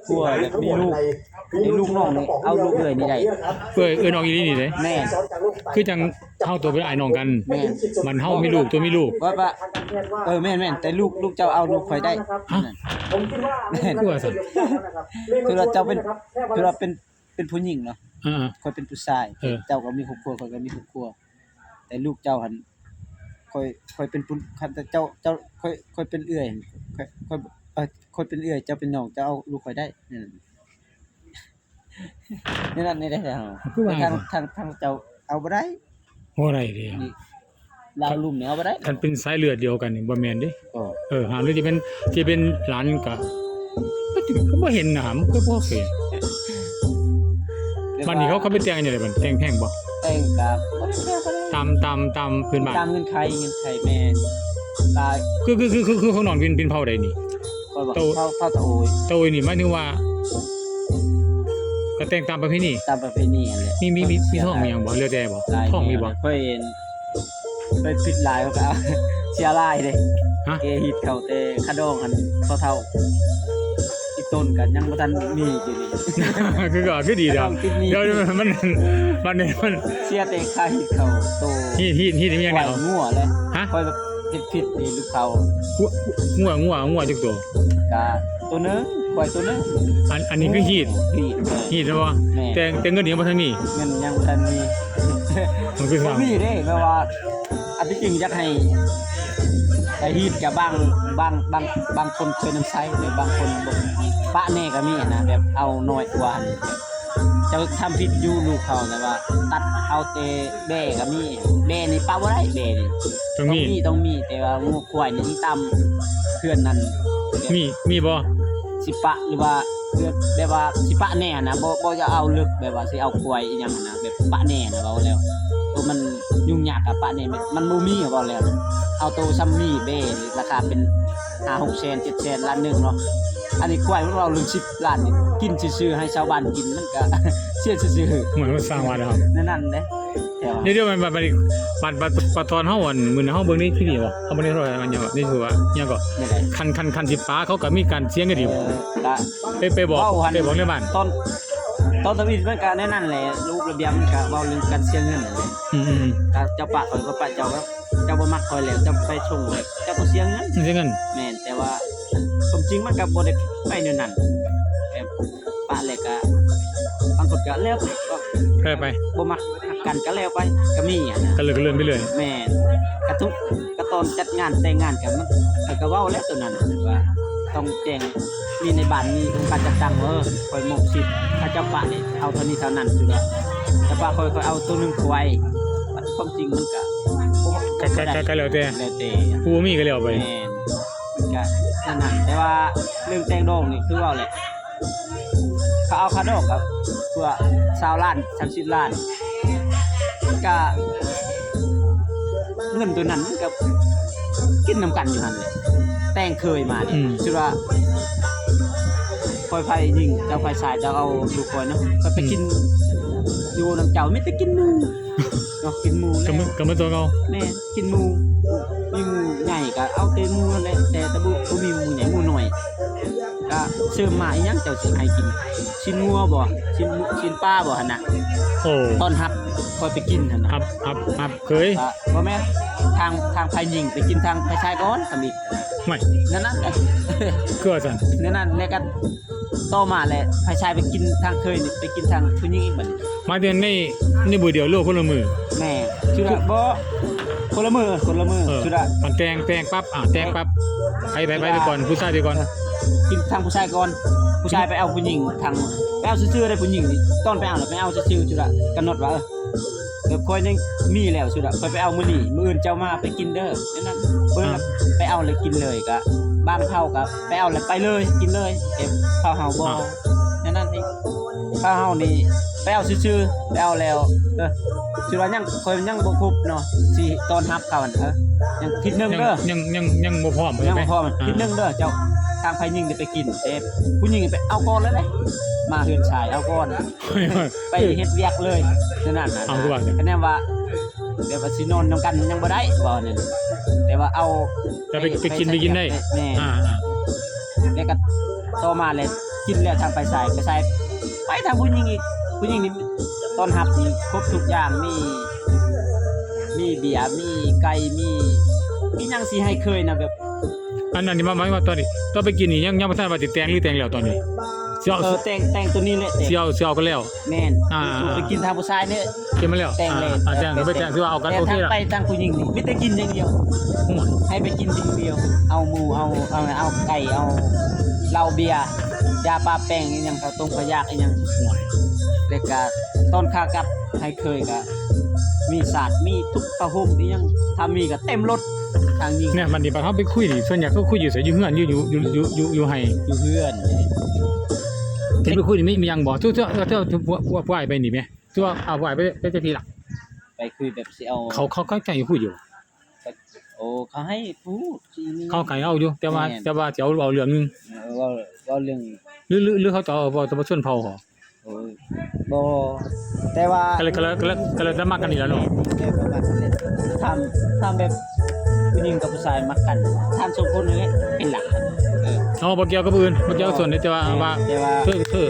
ຜົວແບບມີລູກ ໃຫ້ລູກນ້ອງນີ້ເອົາລູກເອື້ອຍນີ້ໄດ້. ເອື້ອຍ ເອື້ອຍນ້ອງອີ່ຫຼີນີ້ເດ້. ແມ່ນ. ຄືຈັ່ງເຮົາໂຕເປັນອ້າຍນ້ອງກັນ. ແມ່ນ. ມັນເຮົາມີລູກ ໂຕມີລູກ. ວ່າ ວ່າ ເອີ ແມ່ນໆ ແຕ່ລູກ ລູກເຈົ້າເອົາລູກຂ້ອຍໄດ້. ຮະ? ແມ່ນ. ຄືວ່າຊັ້ນ? ຄືວ່າເຈົ້າເປັນ ຄືວ່າເປັນ ເປັນຜູ້ຍິງເນາະ. ເອີໆ. ຂ້ອຍເປັນຜູ້ຊາຍ. ເອີ. ເຈົ້າກໍມີຄອບຄົວ ຂ້ອຍກໍມີຄອບຄົວ. ແຕ່ລູກເຈົ້າຫັ້ນ ຂ້ອຍ ຂ້ອຍເປັນຜູ້ ຄັນແຕ່ເຈົ້າ ເຈົ້າ ຂ້ອຍ ຂ້ອຍເປັນເອື້ອຍ ຂ້ອຍ ຂ້ອຍ ເອີ ຂ້ອຍເປັນເອື້ອຍ ເຈົ້າເປັນນ້ອງ ເຈົ້າເອົາລູກຂ້ອຍໄດ້. ແນວນັ້ນ ແນວນັ້ນນີ້ໄດ້. ຄືວ່າ ທາງ ທາງ ທາງເຈົ້າເອົາບໍ່ໄດ້. ບໍ່ໄດ້ເດ້. ນີ້ ລາວລຸ່ມນີ້ເອົາບໍ່ໄດ້. ຄັນເປັນສາຍເລືອດດຽວກັນນີ້ບໍ່ແມ່ນເດ້. ເອີ ຫາ ຫຼືຈະເປັນ ຈະເປັນຫຼານກໍ ກໍບໍ່ເຫັນນະ ມັນກໍບໍ່ເຄີຍ. ບັດນີ້ເຂົາ ເຂົາໄປແຕ່ງຫຍັງໃດບັດ ແຕ່ງແພງບໍ່? ແຕ່ງກໍບໍ່ໄດ້ແພງປານໃດ. ຕາມ ຕາມ ຕາມພື້ນບ້ານ ຕາມເງື່ອນໄຂ ເງື່ອນໄຂ. ແມ່ນ. ຄື ຄື ຄື ຄື ຄືຂອງນ້ອງເປັນ ເປັນເຜົ່າໃດນີ້? ຂ້ອຍບອກ ເຜົ່າ ເຜົ່າຕາໂອຍ. ຕາໂອຍນີ້ໝາຍເຖິງວ່າ ກໍແຕ່ງຕາມປະເພນີ? ຕາມປະເພນີຫັ້ນແຫຼະ. ມີ ມີ ມີ ມີທ້ອງມີຫຍັງບໍ່? ແລ້ວແຕ່ບໍ່? ທ້ອງມີບໍ່? ຂ້ອຍເຫັນ ໄປຜິດຫຼາຍ ເຂົາກໍເສຍຫຼາຍເດ້. ຮະ? ເກຮີດເຂົາແຕ່ຂະດອງຫັ້ນ ພໍ່ເຖົ້າອີກຕົ້ນກໍຍັງບໍ່ທັນມີຢູ່ນີ້. ຄືກໍ ຄືດີດອກ. ດຽວມັນ ມັນ ມັນເສຍແຕ່ຄ່າຮີດເຂົາໂຕ. ຮີດ ຮີດ ຮີດມີຫຍັງແດ່? ຄວາຍ ງົວແຫຼະ. ຮະ? ຂ້ອຍເຮັດຜິດນີ້ລູກເຂົາ. ງົວ ງົວ ງົວຈັກໂຕ? ກະໂຕໜຶ່ງ ຄວາຍໂຕໜຶ່ງ. ອັນ ອັນນີ້ຄືຮີດ? ຮີດ ຮີດແມ່ນບໍ່? ແຕ່ ແຕ່ເງິນຍັງບໍ່ທັນມີ. ເງິນຍັງບໍ່ທັນມີ. ມັນຄື ບໍ່ມີເດ້ ແບບວ່າ ອັນທີ່ຈິງຢາກໃຫ້ ໃຫ້ຮີດກະບາງ ບາງ ບາງ ບາງຄົນເຄີຍນຳໃຊ້ ແຕ່ບາງຄົນບໍ່ ປະແດ່ກໍມີນະ ແບບເອົາໜ້ອຍກວ່າ ເຈົ້າທຳຜິດຢູ່ລູກເຂົາ ແຕ່ວ່າຕັດເອົາແຕ່ແບ້ກໍມີ. ແບ້ນີ້ປະບໍ່ໄດ້ ແບ້ນີ້ຕ້ອງມີ ຕ້ອງມີ ຕ້ອງມີ ແຕ່ວ່າງົວຄວາຍນີ້ອີ່ຕ່ຳເພື່ອນນັ້ນ. ມີ ມີບໍ່? ຊິປະ ຫຼືວ່າ ແບບວ່າຊິປະແດ່ນະ ບໍ່ ບໍ່ຈະເອົາເລິກ ແບບວ່າຊິເອົາຄວາຍອີ່ຫຍັງນະ ແບບປະແດ່ນະ ເວົ້າແລ້ວໂຕມັນຫຍຸ້ງຍາກກະປະແດ່ ມັນ ມັນບໍ່ມີ ເວົ້າແລ້ວ ເອົາໂຕຊ່ຳມີ ແບ້ລາຄາເປັນຫ້າຫົກແສນ ເຈັດແສນ ລ້ານໜຶ່ງເນາະ. ອັນນີ້ຄວາຍມັນເວົ້າເລື່ອງສິບລ້ານນີ້ ກິນຊື່ໆ ໃຫ້ຊາວບ້ານກິນ ມັນກະເສຍຊື່ໆ. ໂອ້ຍ ມັນສ້າງວ່າແລ້ວ ແນວນັ້ນເດ້. ດຽວໆ ບັດ ບັດ ບັດ ບັດຕອນເຮົາ ອັນ ມື້ນັ້ນເຮົາເບິ່ງໃນທີວີບໍ່? ເຮົາເບິ່ງໃນໂທລະທັດ ອັນຫຍັງເກາະ ໃນຊື່ວ່າຫຍັງເກາະ ແນວໃດ? ຄັນ ຄັນ ຄັນຊິປະ ເຂົາກໍມີການເສຍເງິນຢູ່. ເອີ ກະ ໄປ ໄປບອກ ເວົ້າຫັ້ນ ໄປບອກໃນບ້ານ ຕອນ ຕອນທຳອິດມັນກະແນວນັ້ນແຫຼະ ລະບົບລະບຽບມັນກະເວົ້າເລື່ອງການເສຍເງິນແຫຼະ. ອືມໆໆ ກະເຈົ້າປະຂ້ອຍ ຂ້ອຍປະເຈົ້າ ເຈົ້າບໍ່ມັກຂ້ອຍແລ້ວ ເຈົ້າໄປສົ່ງ ເຈົ້າກໍເສຍເງິນ ເສຍເງິນ. ແມ່ນ ແຕ່ວ່າຄວາມຈິງມັນກໍບໍ່ໄດ້ໄປແນວນັ້ນ ແບບປະແລ້ວກໍ ບາງຄົນກໍແລ້ວໄປ ກໍແລ້ວໄປ ບໍ່ມັກຮັກກັນກໍແລ້ວໄປ ກໍມີ ກໍເລີກ ກໍເລື່ອນໄປເລື້ອຍ. ແມ່ນ ກະທຸກ ກະຕອນຈັດງານແຕ່ງງານກັນ ມັນ ເຂົາກໍເວົ້າແລ້ວໂຕນັ້ນວ່າ ຕ້ອງແຈ້ງ ມີໃນບ້ານ ມີອົງການຈັດຕັ້ງ ເອີ ຂ້ອຍມອບສິດ ຖ້າເຈົ້າປະນີ້ເອົາເທົ່ານີ້ເທົ່ານັ້ນ ຄືວ່າ ແຕ່ວ່າຂ້ອຍ ຂ້ອຍເອົາໂຕໜຶ່ງໄວ້ ຄວາມຈິງມັນກະ ກະ ກະ ກະ ກະແລ້ວແຕ່ ແລ້ວແຕ່ ຜູ້ບໍ່ມີກໍແລ້ວໄປ. ແມ່ນ ມັນກະນັ້ນນະ ແຕ່ວ່າເລື່ອງແຕ່ງດອງນີ້ຄືເວົ້າແຫຼະ ເຂົາເອົາຄ່າດອງກໍຕົວຊາວລ້ານ ສາມສິບລ້ານ ມັນກະ ເງິນໂຕນັ້ນມັນກະກິນນຳກັນຢູ່ຫັ້ນແຫຼະ ແຕ່ງເຄີຍມານີ້. ອືມ ຄືວ່າ ຂ້ອຍ ຝ່າຍຍິງ ເຈົ້າ ຝ່າຍຊາຍ ເຈົ້າເອົາລູກຂ້ອຍເນາະ ຂ້ອຍໄປ ອືມ ກິນຢູ່ນຳເຈົ້າ ມີແຕ່ກິນໝູ່ເນາະ ກິນໝູ່ແລ້ວ ກໍ ກໍເໝິດຕົວເກົ່າ. ແມ່ນ ກິນໝູ່ ມີໝູ່ໃຫຍ່ກໍເອົາແຕ່ໝູ່ນັ້ນແຫຼະ ແຕ່ ແຕ່ບໍ່ ບໍ່ມີໝູ່ໃຫຍ່ ໝູ່ນ້ອຍ ກໍເສີມມາ ອີ່ຫຍັງເຈົ້າຊິໃຫ້ກິນ ຊີ້ນງົວບໍ່ ຊີ້ນ ຊີ້ນປາບໍ່ຫັ້ນນະ. ໂອ້ ຕອນຮັບຂ້ອຍໄປກິນຫັ້ນນະ ຮັບ ຮັບ ຮັບເຄີຍ ກໍບໍ່ແມ່ນ ທາງ ທາງຝ່າຍຍິງໄປກິນທາງຝ່າຍຊາຍກ່ອນ ທຳອິດ. ຫ້ວຍ ແນວນັ້ນແຫຼະ ຄືວ່າຊັ້ນ ແນວນັ້ນແຫຼະ ກໍ ຕໍ່ມາແຫຼະ ຝ່າຍຊາຍໄປກິນທາງເຄີຍນີ້ ໄປກິນທາງຜູ້ຍິງອີກບັດນີ້. ໝາຍເຖິງໃນ ໃນມື້ດຽວ ຫຼືຄົນລະມື້? ແມ່ນ ຄືວ່າ ຄື ບໍ່ ຄົນລະມື້ ຄົນລະມື້ ເອີ ຄືວ່າ ອັນແຕ່ງ ແຕ່ງປັບ ອ່າ ແຕ່ງປັບ ໃຜ ໃຜ ໃຜໄປກ່ອນ ຜູ້ຊາຍໄປກ່ອນ ເອີ ກິນທາງຜູ້ຊາຍກ່ອນ ຜູ້ຊາຍໄປເອົາຜູ້ຍິງ ທາງ ໄປເອົາຊື່ໆ ໄດ້ຜູ້ຍິງນີ້ ຕອນໄປເອົາ ໄປເອົາຊື່ໆ ຄືວ່າ ກຳນົດວ່າ ເອີ ແບບຂ້ອຍຍັງມີແລ້ວສຸດອະ ຂ້ອຍໄປເອົາມື້ນີ້ ມື້ອື່ນເຈົ້າມາໄປກິນເດີ ແນວນັ້ນ ເບິ່ງ ອ່າ ແລ້ວໄປເອົາແລ້ວກິນເລີຍ ກະບາງເຜົ່າກະໄປເອົາແລ້ວໄປເລີຍ ກິນເລີຍ ແຕ່ເຜົ່າເຮົາບໍ່ ອ່າ ແນວນັ້ນນີ້ ເຜົ່າເຮົານີ້ໄປເອົາຊື່ໆ ໄປເອົາແລ້ວ ເອີ ຊິວ່າຍັງ ຂ້ອຍຍັງບໍ່ຄົບເນາະ ຊິຕ້ອນຮັບເຂົາຫັ້ນ ເອີ ຍັງທິດໜຶ່ງເດີ ຍັງ ຍັງ ຍັງບໍ່ພ້ອມ ຍັງບໍ່ພ້ອມ ອ່າ ທິດໜຶ່ງເດີເຈົ້າ ທາງຝ່າຍຍິງໄດ້ໄປກິນ ແຕ່ຜູ້ຍິງໄປເອົາກ່ອນແລ້ວເດ້ ມາເຮືອນຊາຍເອົາກ່ອນ. ໄປເຮັດວຽກເລີຍ ແນວນັ້ນນະ ເອົາ ຄືວ່າ ຄະແນນວ່າ ແບບວ່າຊິນອນນຳກັນຍັງບໍ່ໄດ້ ເວົ້າແນວນັ້ນ ແຕ່ວ່າເອົາ ແຕ່ໄປ ໄປ ໄປກິນ ໄປກິນໄດ້ ແມ່ນ ອ່າ ແລ້ວກໍຕໍ່ມາແລ້ວ ກິນແລ້ວທາງໄປສາຍ ໄປສາຍ ໄປທາງຜູ້ຍິງອີກ. ຜູ້ຍິງນີ້ຕ້ອນຮັບນີ້ຄົບທຸກຢ່າງ ມີ ມີເບຍ ມີໄກ່ ມີ ມີຫຍັງຊິໃຫ້ເຄີຍນະ ແບບ ອັນ ອັນນີ້ ໝາຍ ໝາຍວ່າຕອນນີ້ ຕອນໄປກິນນີ້ ຍັງ ຍັງບໍ່ທັນວ່າຊິແຕ່ງ ຫຼືແຕ່ງແລ້ວຕອນນີ້? ຊິເອົາ ເອີ ແຕ່ງ ແຕ່ງໂຕນີ້ແຫຼະ ຊິເອົາ ຊິເອົາກັນແລ້ວ. ແມ່ນ ອ່າ ໄປກິນທາງຜູ້ຊາຍນີ້ ກິນມາແລ້ວ ແຕ່ງແລ້ວ ອ່າ ແຕ່ງ ໄປແຕ່ງ ຄືວ່າເອົາກັນ ໂອເຄລະ. ແຕ່ທາງໄປທາງຜູ້ຍິງນີ້ ມີແຕ່ກິນຢ່າງດຽວ. ໂອ້ຍ ໃຫ້ໄປກິນຢ່າງດຽວ ເອົາໝູ່ ເອົາ ເອົາ ເອົາໄກ່ ເອົາເຫຼົ້າເບຍ ຢາປາແປ້ງອີ່ຫຍັງ ເຂົ້າຕົ້ມເຂົ້າຢາກອີ່ຫຍັງ. ໂອ້ຍ ແລ້ວກະຕອນຂາກັບ ໃຫ້ເຄີຍກະມີສາດ ມີທຸກຜ້າຫົ່ມອີ່ຫຍັງ ຖ້າມີກະເຕັມລົດທາງຍິງ. ແນວມັນນີ້ ບັດເຮົາໄປຄຸຍນີ້ ສ່ວນໃຫຍ່ເຂົາຄຸຍຢູ່ໃສ? ຢູ່ເຮືອນ ຢູ່ ຢູ່ ຢູ່ ຢູ່ ຢູ່ ຢູ່ໄຮ່ ຢູ່ເຮືອນ. ທີ່ໄປຄຸຍນີ້ມີ ມີຫຍັງບໍ່? ເທື່ອ ເທື່ອ ເທື່ອ ເທື່ອ ພວກ ພວກອ້າຍໄປນີ້ແໝ່ ເທື່ອ ອ້າຍ ອ້າຍໄປ ໄປຈັກທີລະ? ໄປຄຸຍແບບຊິເອົາ ເຂົາ ເຂົາ ເຂົາໃຫ້ຄຸຍຢູ່? ໂອ້ ເຂົາໃຫ້ພູດ ເຂົາໃຫ້ເອົາຢູ່ ແຕ່ວ່າ ແມ່ນ ແຕ່ວ່າຊິເອົາ ເວົ້າເລື່ອງໜຶ່ງ ເອີ ເວົ້າ ເວົ້າເລື່ອງ ຫຼື ຫຼື ຫຼືເຂົາຈະເວົ້າແຕ່ວ່າຊົນເຜົ່າເຂົາ? ໂອ້ຍ ບໍ່ ແຕ່ວ່າ ກໍເລີຍ ກໍເລີຍ ກໍເລີຍ ກໍເລີຍຈະມັກກັນນີ້ລະເນາະ. ແມ່ນ ແມ່ນ ປະມານນັ້ນແຫຼະ ຖ້າ ຖ້າແບບຜູ້ຍິງກັບຜູ້ຊາຍມັກກັນ ທ່ານສອງຄົນນີ້ເປັນຫຼັກ. ເອີ ເຮົາບໍ່ກ່ຽວກັບຜູ້ອື່ນ ບໍ່ກ່ຽວກັບຊົນເດ້ ແຕ່ວ່າ ແມ່ນ ວ່າ ແຕ່ວ່າ ຄື ຄື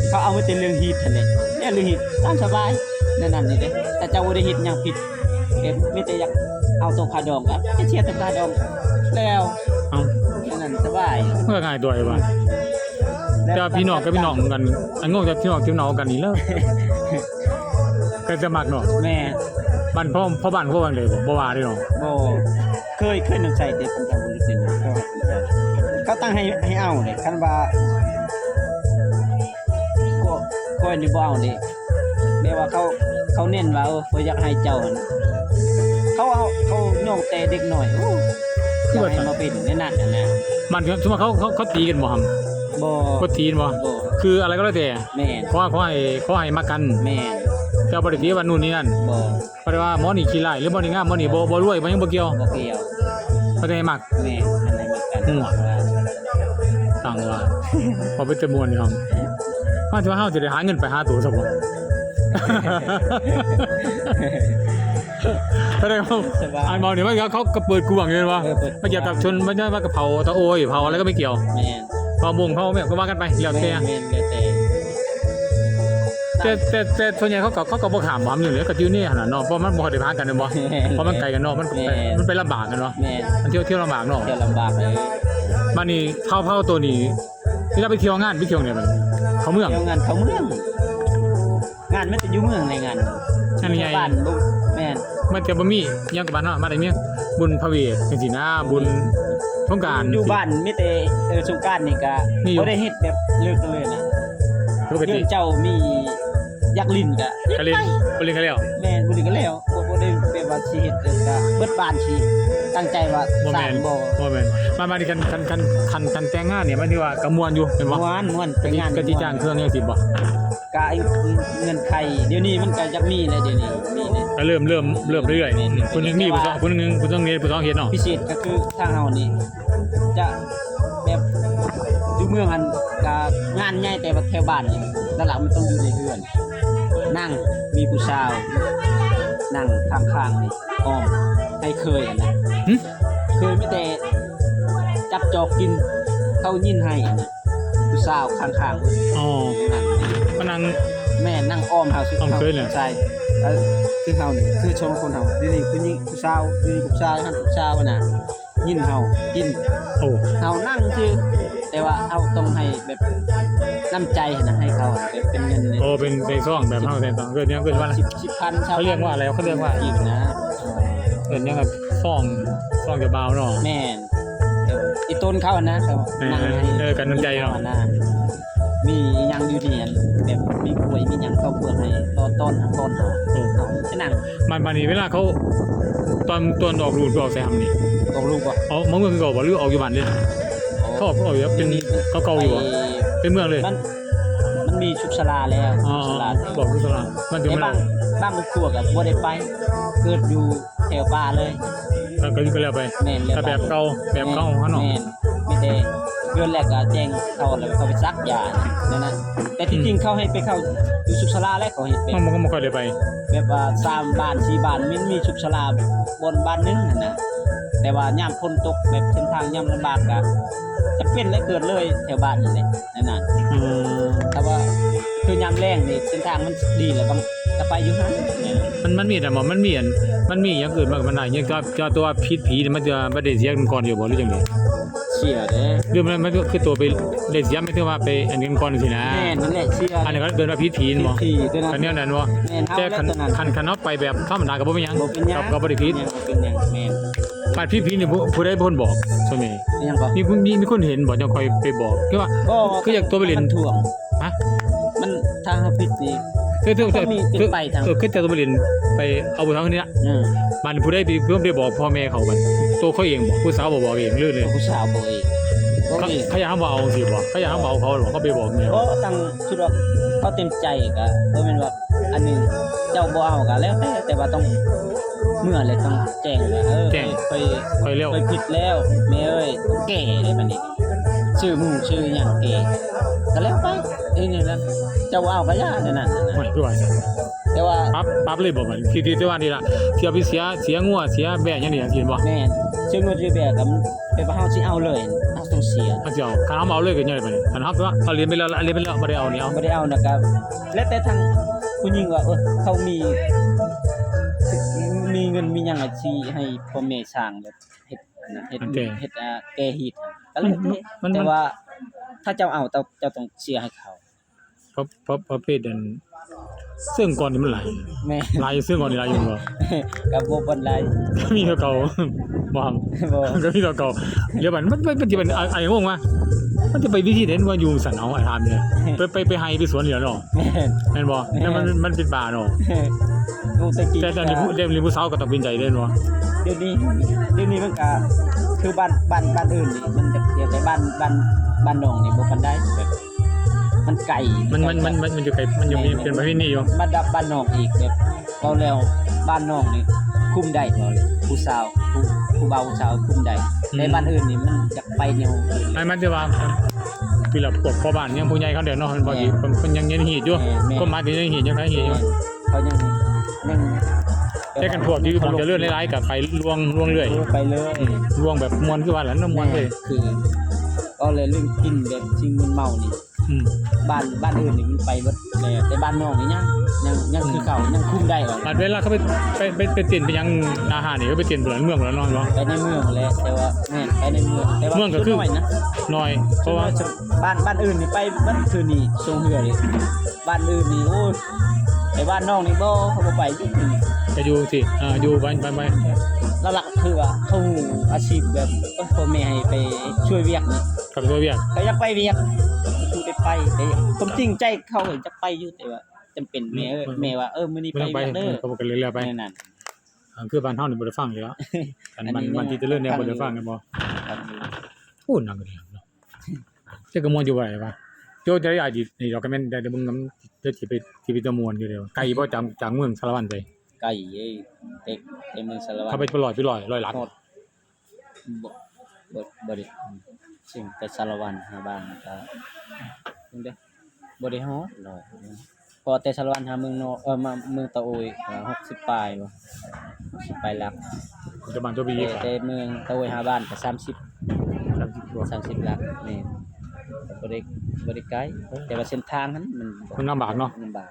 ເຂົາເອົາໄວ້ແຕ່ເລື່ອງຮີດຫັ້ນແຫຼະ ແນວເລື່ອງຮີດຕາມສະບາຍ ແນວນັ້ນນີ້ເດ້. ຖ້າເຈົ້າບໍ່ໄດ້ເຮັດຫຍັງຜິດ ແບບມີແຕ່ຢາກເອົາໂຕຄ່າດອງ ກໍໄປເສຍໂຕຄ່າດອງແລ້ວ. ເອົ້າ ແນວນັ້ນສະບາຍ ມັນກໍງ່າຍຕົວະວ່າ. ແຕ່ວ່າພີ່ນ້ອງກັບພີ່ນ້ອງກັນ ອັນງົງແຕ່ພີ່ນ້ອງກັບພີ່ນ້ອງກັນນີ້ແຫຼະ ກໍຈະມັກເນາະ. ແມ່ນ ບ້ານພໍ່ ພໍ່ບ້ານຄົວຫວ່າງໃດ ບໍ່ວ່າເດ້ເນາະ. ບໍ່ ເຄີຍ ເຄີຍນຳໃຊ້ແຕ່ເຂົາເຈົ້າບໍ່ໄດ້ເຊັນ ເຂົາ ເຂົາຕັ້ງໃຫ້ ໃຫ້ເອົາເດ້. ຄັນວ່າ ຂ້ອຍ ຂ້ອຍນີ້ບໍ່ເອົາເດ້ ແບບວ່າເຂົາ ເຂົາເນັ້ນວ່າ ເອີ ຂ້ອຍຢາກໃຫ້ເຈົ້າຫັ້ນ ເຂົາເອົາ ເຂົາຍ້ອງແຕ່ເດັກນ້ອຍ ໂອ້ ຢາກໃຫ້ມາເປັນແນວນັ້ນຫັ້ນນະ. ມັນ ສົມມຸດເຂົາ ເຂົາ ເຂົາຕີກັນບໍ່ຫຳ? ບໍ່ ບໍ່ຕີກັນບໍ່? ບໍ່ ຄືອະໄລກໍແລ້ວແຕ່ ແມ່ນ ຂໍ ຂໍໃຫ້ ຂໍໃຫ້ມັກກັນ ແມ່ນ ແຕ່ບໍ່ໄດ້ຕີວ່ານູ້ນນີ້ນັ້ນ ບໍ່ ບໍ່ໄດ້ວ່າໝໍນີ້ຂີ້ຮ້າຍ ຫຼືໝໍນີ້ງາມ ໝໍນີ້ບໍ່ ບໍ່ລວຍ ບໍ່ຫຍັງ ບໍ່ກ່ຽວ ບໍ່ກ່ຽວ ເຂົາຈະໃຫ້ມັກ ແມ່ນ ອັນນັ້ນມັກກັນ ໂອ້ຍ ຕ່າງວ່າ ເວົ້າເປັນຕາມ່ວນຢູ່ ເຮົາ ມາ ແຕ່ວ່າເຮົາຈະໄດ້ຫາເງິນໄປຫາໂຕຊະບໍ່? ສະບາຍ ອັນເວົ້ານີ້ມັນ ເຂົາກໍເປີດກວ້າງຢູ່ແມ່ນບໍ່? ເອີ ເປີດ ມັນກ່ຽວກັບຊົນ ມັນ ມັນກໍເຜົ່າຕາໂອຍ ເຜົ່າອະໄລກໍໄປກ່ຽວ ແມ່ນ ເຜົ່າມົ້ງ ເຜົ່າແມ່ນ ກໍວ່າກັນໄປ ແລ້ວແຕ່ ແມ່ນ ແລ້ວແຕ່ ແຕ່ ແຕ່ ແຕ່ສ່ວນໃຫຍ່ເຂົາກໍ ເຂົາກໍບໍ່ຂ້າມຫຳຢູ່ເດ້ ກໍຢູ່ໃນຫັ້ນນະເນາະ ເພາະມັນບໍ່ຄ່ອຍໄດ້ຫາກັນແມ່ນບໍ່? ແມ່ນ ເພາະມັນໄກກັນເນາະ ມັນ ແມ່ນ ມັນໄປລຳບາກກັນເນາະ ແມ່ນ ມັນທ່ຽວ ທ່ຽວລຳບາກເນາະ ທ່ຽວລຳບາກເລີຍ. ບາດນີ້ເຜົ່າ ເຜົ່າໂຕນີ້ ເວລາໄປທ່ຽວງານ ໄປທ່ຽວແນວໃດ? ເຂົ້າເມືອງ ທ່ຽວງານເຂົ້າເມືອງ ງານມັນຈະຢູ່ເມືອງໃນງານ ອັນໃຫຍ່ ແມ່ນ ມັນຈະບໍ່ມີຫຍັງກັບບ້ານເຮົາ ມາໄດ້ມີບຸນພະເວດຈັ່ງຊີ້ນະ ບຸນສົງການ ຢູ່ບ້ານມີແຕ່ ເອີ ສົງການນີ້ກະມີຢູ່ ບໍ່ໄດ້ເຮັດແບບເລີກເລີຍນະ ປົກກະຕິ ເລື່ອງເຈົ້າມີຢາກຫຼິ້ນກະ ກະຫຼິ້ນ ໄປ ໄປຫຼິ້ນກະແລ້ວ ແມ່ນ ບໍ່ຫຼິ້ນກະແລ້ວ ບໍ່ ບໍ່ໄດ້ແບບວ່າຊິເຮັດ ກະເບິດບ້ານຊິຕັ້ງໃຈວ່າ ບໍ່ແມ່ນ ສ້າງບໍ່ ບໍ່ແມ່ນ ມາ ມານີ້ ຄັນ ຄັນ ຄັນ ຄັນ ຄັນແຕ່ງງານນີ້ ໝາຍເຖິງວ່າກະມ່ວນຢູ່ແມ່ນບໍ່? ມ່ວນ ມ່ວນ ແຕ່ງງານກະຊິຈ້າງເຄື່ອງຈັ່ງຊີ້ບໍ່? ກະເງື່ອນໄຂດຽວນີ້ມັນກະຢາກມີແລ້ວ ດຽວນີ້ມີແລ້ວ ກະເລີ່ມ ເລີ່ມ ເລີ່ມເລື້ອຍໆ ແມ່ນ ຜູ້ໜຶ່ງມີຜູ້ສອງ ຜູ້ໜຶ່ງ ຜູ້ໜຶ່ງເຮັດ ຜູ້ສອງເຮັດເນາະ ພິເສດກະຄືທາງເຮົານີ້ຈະແບບຢູ່ເມືອງຫັ້ນກະງານໃຫຍ່ ແຕ່ວ່າແຖວບ້ານນີ້ຫຼັກໆມັນຕ້ອງຢູ່ໃນເຮືອນ ນັ່ງມີຜູ້ສາວນັ່ງຂ້າງໆນີ້ອ້ອມ ໃຫ້ເຄີຍຫັ້ນນະ ຫຶ ເຄີຍມີແຕ່ຈັບຈອກກິນ ເຂົາຍິນໃຫ້ຫັ້ນນະ ຜູ້ສາວຂ້າງໆ ອໍ ມານັ່ງ ມານັ່ງ ແມ່ນ ນັ່ງອ້ອມເຮົາ ອ້ອມເຄີຍແຫຼະ ໃຊ່ ເອີ ຄືເຮົານີ້ ຄືສອງຄົນເຮົາ ດຽວນີ້ຜູ້ຍິງຜູ້ສາວ ດຽວນີ້ຜູ້ຊາຍ ຫັ້ນຜູ້ສາວຫັ້ນນະ ຍິນເຮົາກິນ ໂອ້ ເຮົານັ່ງຊື່ ແຕ່ວ່າເຮົາຕ້ອງໃຫ້ແບບນ້ຳໃຈຫັ້ນນະ ໃຫ້ເຂົາແບບເປັນເງິນ ໂອ້ ເປັນໃສ່ຊອງແບບເຮົາໃສ່ຊອງ ເອີ້ນຫຍັງ ເອີ້ນວ່າ ສິບ ສິບພັນ ຊາວພັນ ເຂົາຮຽກວ່າອະໄລ ເຂົາຮຽກວ່າອີກນະ ເອີ້ນຫຍັງ ຊອງ ຊອງເຈົ້າບ່າວເນາະ ແມ່ນ ອີ່ຕົນເຂົາຫັ້ນນະ ເຂົາ ເອີ ນັ່ງໃຫ້ ເອີ ກັນນ້ຳໃຈເນາະ ມີອີ່ຫຍັງຢູ່ນີ້ ແບບມີກ້ວຍມີຫຍັງເຂົ້າເປືອກໃຫ້ ຕ້ອນ ຕ້ອນ ຕ້ອນເຮົາ ໂອ້ ເຮົາຈະນັ່ງ ບາດ ບາດນີ້ເວລາເຂົາ ຕອນ ຕອນອອກລູກ ອອກໃສຫຳນີ້? ອອກລູກບໍ່? ອອກມາເມືອງຄືເກົ່າບໍ່ ຫຼືອອກຢູ່ບ້ານເລີຍ? ເຂົາອອກ ອອກຢູ່ ເປັນເກົ່າໆຢູ່ບໍ່? ເປັນເມືອງເລີຍ? ມັນ ມັນມີສຸກສາລາແລ້ວ ສຸກສາລາ ບອກສຸກສາລາ ມັນເປັນ ບາງ ບາງຄອບຄົວກໍບໍ່ໄດ້ໄປ ເກີດຢູ່ແຖວປ່າເລີຍ ກໍ ກໍຢູ່ກໍແລ້ວໄປ ແມ່ນ ກໍແບບເກົ່າ ແບບເກົ່າເຮົາເນາະ ແມ່ນ ມີແຕ່ເດືອນແລກກໍແຈ້ງເຂົາ ແລ້ວເຂົາໄປສັກຢານັ້ນນະ ແຕ່ທີ່ຈິງເຂົາໃຫ້ໄປເຂົ້າຢູ່ສຸກສາລາແຫຼະ ເຂົາເຮັດແບບ ເຮົາບໍ່ ເຮົາບໍ່ຄ່ອຍໄດ້ໄປ ແບບວ່າສາມບ້ານສີ່ບ້ານ ມັນມີສຸກສາລາບ່ອນ ບ້ານໜຶ່ງຫັ້ນນະ ແຕ່ວ່າຍາມຝົນຕົກ ແບບເສັ້ນທາງຍາມລຳບາກ ກະຈຳເປັນເລີຍ ເກີດເລີຍແຖວບ້ານນີ້ແຫຼະ ແນວນັ້ນ. ອືມ ແຕ່ວ່າຄືຍາມແລ້ງນີ້ ເສັ້ນທາງມັນດີແລ້ວ ບາງ ກະໄປຢູ່ຫັ້ນ. ມັນ ມັນມີອັນນັ້ນບໍ່? ມັນມີອັນ ມັນມີຫຍັງເອີ້ນວ່າ ມັນໄດ້ຫຍັງ ຕົວ ຕົວຜິດຜີນີ້ ມັນຈະບໍ່ໄດ້ເສຍເງິນກ່ອນຢູ່ບໍ່ ຫຼືຈັ່ງໃດ? ເສຍເດ້. ຫຼືມັນ ມັນຄືຕົວໄປໄດ້ເສຍ ໝາຍເຖິງວ່າໄປອັນເງິນກ່ອນຊີ້ນະ. ແມ່ນ ນັ້ນແຫຼະ ເສຍ. ອັນນັ້ນກໍເອີ້ນວ່າຜິດຜີບໍ່? ຜິດຜີຕົວນັ້ນ. ຄັນແນວນັ້ນບໍ່? ແມ່ນ. ແຕ່ຄັນ ຄັນ ຄັນເຮົາໄປແບບທຳມະດາກໍບໍ່ເປັນຫຍັງ. ບໍ່ເປັນຫຍັງ ກໍ ກໍບໍ່ໄດ້ຜິດ. ແມ່ນ ບໍ່ເປັນຫຍັງ. ແມ່ນ. ບາດຜີຜີນີ້ ຜູ້ ຜູ້ໃດເປັນຄົນບອກ? ສ່ວນໃຫຍ່ ອີຫຍັງກໍ ມີ ມີ ມີຄົນເຫັນບໍ່ ຈັ່ງຄ່ອຍໄປບອກ? ຄືວ່າ ບໍ່ ຄືຢາກຕົວໄປຫຼິ້ນ ມັນຖ່ວງ. ຮະ? ມັນ ຖ້າເຮົາຜິດນີ້ ຄື ຄື ຄື ຕ້ອງມີຕິດປ້າຍທາງ ເອີ ຄືຈະຕົວໄປຫຼິ້ນ ໄປເອົາຜູ້ສາວຄົນນີ້ນະ. ເອີ ບາດນີ້ຜູ້ໃດເປັນຄົນໄປບອກພໍ່ແມ່ເຂົາ? ບາດໂຕເຂົາເອງບໍ່? ຜູ້ສາວບໍ່ບອກເອງ ຫຼື ຜູ້ສາວບອກເອງ. ເຂົາ ເຂົາຢາກເຮົາເວົ້າຈັ່ງຊີ້ບໍ່? ເຂົາຢາກເຮົາເວົ້າ ເຂົາ ເຂົາໄປບອກແມ່. ບໍ່ ຕັ້ງ ຄິດວ່າເຂົາເຕັມໃຈ ກະບໍ່ແມ່ນວ່າ ອັນນີ້ເຈົ້າບໍ່ເອົາກະແລ້ວແຕ່ ແຕ່ວ່າຕ້ອງເມືອແລ້ວຕ້ອງແຈ້ງວ່າ ເອີ ແຈ້ງ ຂ້ອຍ ຂ້ອຍແລ້ວ ຂ້ອຍຜິດແລ້ວແມ່ເອີຍ ຕ້ອງແກ້ເດ້. ບາດນີ້ຊື້ໝູຊື້ຫຍັງແກ້ ກະແລ້ວໄປ. ເອີ ນີ້ນະ ເຈົ້າບໍ່ເອົາກະຢ່າ ແນວນັ້ນນະ. ໂອ້ຍ ຄືວ່າຊັ້ນ. ແຕ່ວ່າ ປັບ ປັບເລີຍບໍ່? ບາດທີ່ ທີ່ ທີ່ວ່ານີ້ລະ ທີ່ເອົາໄປເສຍ ເສຍງົວ ເສຍແບ້ຫຍັງນີ້ ເຫັນບໍ່? ແມ່ນ ເສຍງົວ ເສຍແບ້ ກະແບບວ່າເຮົາຊິເອົາເລີຍ ເຮົາຕ້ອງເສຍ. ເຮົາຊິເອົາ ຄັນເຮົາບໍ່ເອົາເລີຍກໍຍ້ອນປານນີ້. ຄັນເຮົາ ເຮົາ ເຮົາຫຼິ້ນໄປແລ້ວ ຫຼິ້ນໄປແລ້ວ ບໍ່ໄດ້ເອົານີ້ ເອົາ ບໍ່ໄດ້ເອົານະ ກະແລ້ວແຕ່ທາງຜູ້ຍິງວ່າ ເອີ ເຂົາມີ ມີເງິນມີຫຍັງ ອາ ຊິໃຫ້ພໍ່ແມ່ສ້າງແບບເຮັດ ເຮັດ ເຮັດ ເຮັດ ອາ ແກ້ຮີດ ກະແລ້ວແຕ່. ມັນ ແຕ່ວ່າຖ້າເຈົ້າເອົາ ເຈົ້າ ເຈົ້າຕ້ອງເສຍໃຫ້ເຂົາ. ປະ ປະ ປະເພດອັນ ເຊິ່ງກ່ອນນີ້ມັນຫຼາຍ. ແມ່ນ ຫຼາຍ ເຊິ່ງກ່ອນນີ້ຫຼາຍຢູ່ບໍ່? ກະບໍ່ປານໃດ ມີເທົ່າເກົ່າ. ບໍ່ ບໍ່ ກະມີເທົ່າເກົ່າ. ດຽວບັດ ມັນ ມັນ ມັນຊິເປັນ ໄອ້ ໄອ້ງົງວ່າ ມັນຈະໄປວິທີໃດວ່າຢູ່ຊັ້ນ ເອົາ ອ້າຍຖາມແດ່. ໄປ ໄປ ໄປໄຮ່ໄປສວນນີ້ແຫຼະເນາະ. ແມ່ນ ແມ່ນບໍ່? ແຕ່ມັນ ມັນເປັນປ່າເນາະ. ແຕ່ ແຕ່ ແຕ່ ແຕ່ຜູ້ສາວກໍຕ້ອງເປັນໃຈເດ້ເນາະ. ດຽວນີ້ ດຽວນີ້ມັນກະ ຄືບ້ານ ບ້ານ ບ້ານອື່ນນີ້ ມັນຈະ ແຕ່ບ້ານ ບ້ານ ບ້ານນ້ອງນີ້ບໍ່ປານໃດ ແບບ ມັນໄກ ມັນ ມັນ ມັນ ມັນຢູ່ໄກ ມັນຍັງມີ ແມ່ນ ເປັນປະເພນີຢູ່. ມາດັບບ້ານນ້ອງອີກ ແບບ ເວົ້າແລ້ວບ້ານນ້ອງນີ້ຄຸມໄດ້ ເວົ້າແລ້ວຜູ້ສາວ ຜູ້ ຜູ້ບ່າວຜູ້ສາວຄຸມໄດ້. ອືມ ແຕ່ບ້ານອື່ນນີ້ມັນຢາກໄປແນວອື່ນ. ໝາຍ ໝາຍເຖິງວ່າ ທີ່ລະພວກພໍ່ບ້ານຍັງຜູ້ໃຫຍ່ເຂົາແດ່ເນາະ ເພິ່ນບໍ່ ແມ່ນ ເພິ່ນ ເພິ່ນຍັງເຮັດຮີດຢູ່. ແມ່ນ ແມ່ນ ຄວາມໝາຍຄືຍັງເຮັດ ຍັງໄດ້ເຮັດຢູ່. ແມ່ນ ເຂົາຍັງ ຍັງ ແຕ່ຄັນພວກທີ່ບ່ອນຈະເລີນຫຼາຍໆ ກໍໄປລວງ ລວງເລື້ອຍ ໄປເລີຍ. ອືມ ລວງແບບມ່ວນຄືວ່າແຫຼະເນາະ ມ່ວນເລີຍ. ແມ່ນ ຄື ເວົ້າແລ້ວເລື່ອງກິນແບບສິ່ງມຶນເມົານີ້ ອືມ ບ້ານ ບ້ານອື່ນນີ້ມັນໄປເບິດແລ້ວ ແຕ່ບ້ານນ້ອງນີ້ຍັງ ຍັງ ຍັງຄືເກົ່າ ອືມ ຍັງຄຸມໄດ້. ບາດເວລາເຂົາໄປ ໄປ ໄປ ໄປເຕັ້ນໄປຫຍັງ ອາຫານນີ້ ເຂົາໄປເຕັ້ນຢູ່ເມືອງພຸ້ນລະເນາະ ແມ່ນບໍ່? ໄປໃນເມືອງແຫຼະ ແຕ່ວ່າ ແມ່ນ ໄປໃນເມືອງ ແຕ່ວ່າ ເມືອງກໍຄື ສ່ວນໜ້ອຍນະ ໜ້ອຍ ເພາະວ່າ ສ່ວນ ສ່ວນ ບ້ານ ບ້ານອື່ນນີ້ໄປເບິດຄືນີ້ ຊ່ວງເຮືອນີ້ ບ້ານອື່ນນີ້ ໂອ້ຍ ໄປບ້ານນ້ອງນີ້ບໍ່ ເຂົາບໍ່ໄປ. ກໍຢູ່ຈັ່ງຊີ້ ເອີ ຢູ່ໄປ ໄປ ໄປ ຫຼັກໆ ຄືວ່າເຂົາຮູ້ອາຊີບແບບ ເອີ ພໍ່ແມ່ໃຫ້ໄປຊ່ວຍວຽກນີ້ ເຂົາໄປຊ່ວຍວຽກ ເຂົາຢາກໄປວຽກ ຄືໄດ້ໄປ ແຕ່ຄວາມຈິງໃຈເຂົາຢາກໄປຢູ່ ແຕ່ວ່າຈຳເປັນ ອືມ ແມ່ເອີຍ ອືມ ແມ່ວ່າ ເອີ ມື້ນີ້ໄປວຽກເດີ ເຂົາກໍເລີຍແລ້ວໄປ ແນວນັ້ນ. ອ່າ ຄືບ້ານເຮົານີ້ບໍ່ໄດ້ຟັງຢູ່ແລ້ວ ອັນ ອັນ ມັນ ມັນທີ່ຈະເລີນແດ່ບໍ່ໄດ້ຟັງແມ່ນບໍ່? ໂອ້ ນັ່ງກໍດີເນາະ ແຕ່ກໍມ່ວນຢູ່ວ່າ ວ່າ ໂຈ ຈະໄດ້ອາຍດີນີ້ດອກ ກໍແມ່ນໄດ້ເບິ່ງນຳ ເດີ ຊິໄປ ຊິໄປຕະມ່ວນຢູ່ເດ້. ໄກບໍ່ ຈາກ ຈາກເມືອງສາລະວັນໄປ? ໄກເອີຍ ແຕ່ ແຕ່ເມືອງສາລະວັນ ເຂົາໄປ ໄປຮ້ອຍ ໄປຮ້ອຍ ຮ້ອຍຫຼັກ ຮອດ ບໍ່ ບໍ່ ບໍ່ໄດ້ ເຊິ່ງແຕ່ສາລະວັນຫາບ້ານກໍ ເບິ່ງເດີ ບໍ່ໄດ້ຮອດຮ້ອຍ ເພາະແຕ່ສາລະວັນຫາເມືອງນອກ ເອີ ມາເມືອງຕາໂອຍ ກໍຫົກສິບປາຍບໍ່ ຫົກສິບປາຍຫຼັກ. ຈາກບ້ານຕົວບີ ແຕ່ ແຕ່ເມືອງຕາໂອຍຫາບ້ານກໍສາມສິບ ສາມສິບກວ່າ ສາມສິບຫຼັກ. ແມ່ນ ກໍບໍ່ໄດ້ ບໍ່ໄດ້ໄກ ເອີ ແຕ່ວ່າເສັ້ນທາງຫັ້ນມັນ ມັນລຳບາກເນາະ ລຳບາກ.